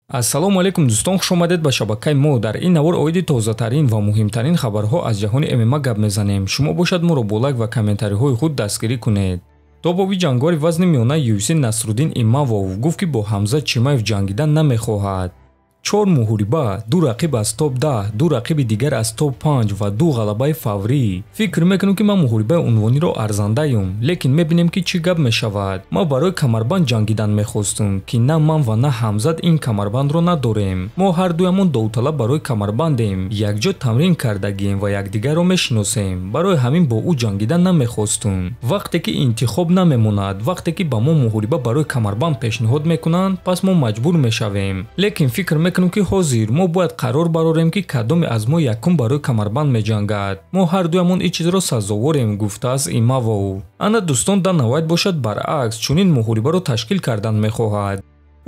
Ассалому алайкум, дӯстон, хуш омадед ба шабакаи мо. Дар ин навор оиди тозатарин ва муҳимтарин хабарҳо аз ҷаҳони ММА гап мезанем. Шумо бошад, моро бо лайк ва комментариҳои худ дастгирӣ кунед. Топовый ҷанговари вазни миёнаи UFC Насруддин Имамов гуфт, ки бо Ҳамзат Чимаев ҷангидан намехоҳад. Чор муҳориба, ду рақиб аз топ 10, ду рақиби дигар аз топ 5 ва ду ғалабаи фаврӣ. Фикр мекунам, ки ман муҳорибаи унвониро арзандаюм, лекин мебинем, ки чӣ гап мешавад. Ман барои камарбанд ҷангидан мехостум, ки на ман ва на Ҳамзат ин камарбандро надорем. Мо ҳар дуямон довталаб барои камарбандем, якҷо тамрин кардагием ва якдигарро мешиносем. Барои ҳамин бо ӯ ҷангидан намехостум. Вақте ки интихоб намемонад, вақте ки ба мо муҳориба барои камарбанд пешниҳод мекунанд, пас мо маҷбур мешавем. Лекин фикр мекунем, ки ҳозир мо бояд қарор барорем, ки кадоме аз мо якум барои камарбанд меҷангад. Мо ҳар дуямон ин чизро сазоворем, гуфтааст Имамов. Ана дӯстон, Дана Вайт бошад, баръакс, чунин муҳорибаро ташкил кардан мехоҳад.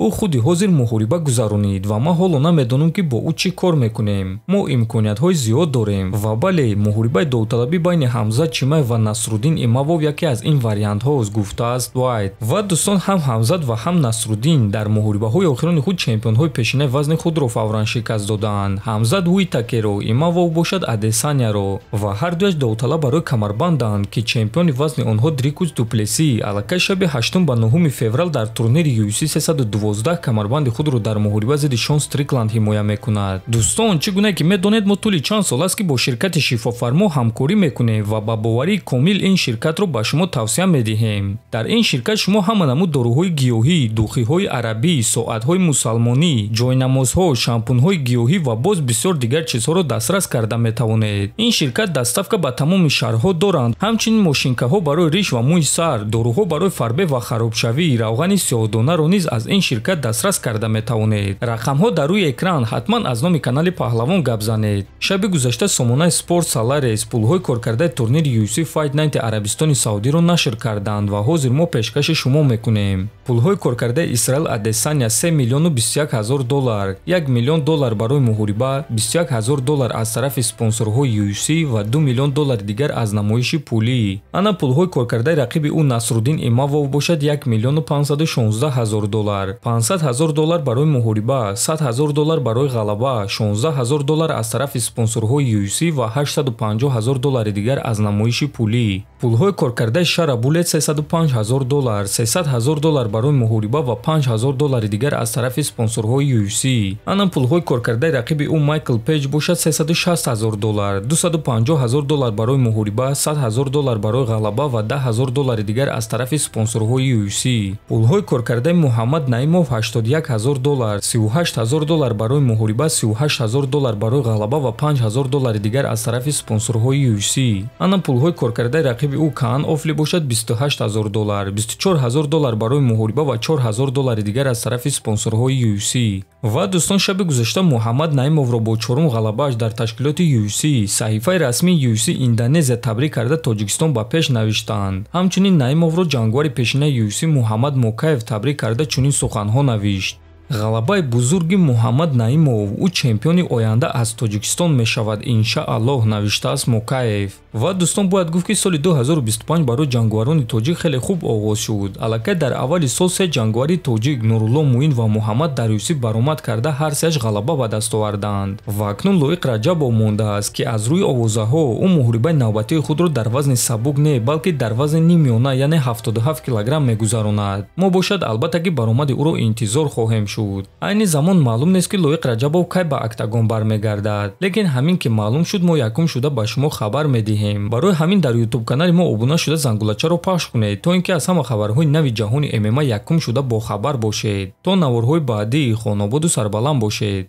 Ӯ худи ҳозир муҳориба гузаронид ва ман ҳоло намедонам, ки бо ӯ чӣ кор мекунем. Мо имкониятҳои зиёд дорем ва бале, муҳорибаи довталабӣ байни Ҳамзат Чимаев ва Насруддин Имамов яке аз ин вариантҳост, гуфтааст Вайт. Ва дӯстон, ҳам Ҳамзат ва ҳам Насруддин дар муҳорибаҳои охирони худ чемпионҳои пешинаи вазни худро фавран шикаст додаанд. Ҳамзат Уитакеро, Имамов бошад Адесаняро, ва ҳар дуяш довталаб барои камарбанданд, ки чемпиони вазни онҳо Дрикус Дуплеси аллакай шаби 8 ба 9 феврал дар турнири UFC 312 камарбанди худро дар муҳориба зидди Шон Стрикланд ҳимоя мекунад. Дӯстон, чӣ гуна ки медонед, мо тӯли чанд сол аст, ки бо ширкати Шифофармо ҳамкорӣ мекунем ва ба боварии комил ин ширкатро ба шумо тавсия медиҳем. Дар ин ширкат шумо ҳама намуд доруҳои гиёҳӣ, духиҳои арабӣ, соатҳои мусалмонӣ, ҷойнамозҳо, шампунҳои гиёҳӣ ва боз бисёр дигар чизҳоро дастрас карда метавонед. Ин ширкат доставка ба тамоми шаҳрҳо доранд. Ҳамчунин мошинкаҳо барои риш ва мӯи сар, доруҳо барои фарбе ва харобшавӣ, равғани сиёҳдонаро низ аз ин ширкат дастрас карда метавонед. Рақамҳо дар рӯи экран. Ҳатман аз номи канали Паҳлавон гап занед. Шаби гузашта сомонаи Sport Salaries пулҳои коркардаи турнири UFC Fight Night Арабистони Саудиро нашр карданд ва ҳозир мо пешкаши шумо мекунем. Пулҳои коркардаи Исраил Адесаня 3 миллиону 21 ҳазор доллар, 1 миллион доллар барои муҳориба, 21 ҳазор доллар аз тарафи спонсорҳои UFC ва 2 миллион доллари дигар аз намоиши пулӣ. Ана пулҳои коркардаи рақиби ӯ Насруддин Имамов бошад 1 миллиону 516 ҳазор доллар, 500 ҳазор доллар барои муҳориба, 100 ҳазор доллар барои ғалаба, 16 ҳазор доллар аз тарафи спонсорҳои UFC ва 850 ҳазор доллари дигар аз намоиши пулӣ. Пулҳои коркардаи Шара Булет 305 ҳазор доллар, 300 ҳазор доллар барои муҳориба ва 5 ҳазор доллари дигар аз тарафи спонсорҳои UFC. Ана пулҳои коркардаи рақиби ӯ Майкл Пейҷ бошад 360 ҳазор доллар, 250 ҳазор доллар барои муҳориба, 100 ҳазор доллар барои ғалаба ва 10 ҳазор доллари дигар аз тарафи спонсорҳои UFC. Пулҳои коркардаи Муҳаммад Наимов 81 ҳазор доллар, 38 ҳазор доллар барои муҳориба, 38 ҳазор доллар барои ғалаба ва 5 ҳазор доллари дигар аз тарафи спонсорҳои UFC. Ана пулҳои коркардаи рақиби ӯ Каан Офли бошад 28 ҳазор доллар, 24 ҳазор доллар барои муҳориба ва 4 ҳазор доллари дигар аз тарафи спонсорҳои UFC. Ва дӯстон, шаби гузашта Муҳаммад Наимовро бо чорум ғалабааш дар ташкилоти UFC саҳифаи расмии UFC Индонезия табрик карда, «Тоҷикистон ба пеш» навиштанд. Ҳамчунин Наимовро ҷанговари пешинаи UFC Муҳаммад Мокаев табрик карда, чунин суханҳо навишт: «Ғалабаи бузурги Муҳаммад Наимов, ӯ чемпиони оянда аз Тоҷикистон мешавад, иншааллоҳ», навиштааст Мокаев. Ва дӯстон, бояд гуфт, ки соли 2025 барои ҷанговарони тоҷик хеле хуб оғоз шуд. Аллакай дар аввали сол се ҷанговари тоҷик, Нурулло, Муин ва Муҳаммад, дар UFC баромад карда, ҳар сеаш ғалаба ба даст оварданд. Ва акнун Лоиқ Раҷабов мондааст, ки аз рӯи овозаҳо ӯ муҳорибаи навбатии худро дар вазни сабук не, балки дар вазни ниммиёна, яъне 77 килограмм мегузаронад. Мо бошад, албатта, ки баромади ӯро интизор хоҳем шуд. Айни замон маълум нест, ки Лоиқ Раҷабов кай ба октагон бармегардад, лекин ҳамин ки маълум шуд, мо якум шуда ба шумо хабар медиҳем. Барои ҳамин дар ютуб канали мо обуна шуда, зангулачаро пахш кунед, то ин ки аз ҳама хабарҳои нави ҷаҳони ММА якум шуда бохабар бошед. То наворҳои баъдӣ, хонободу сарбаланд бошед.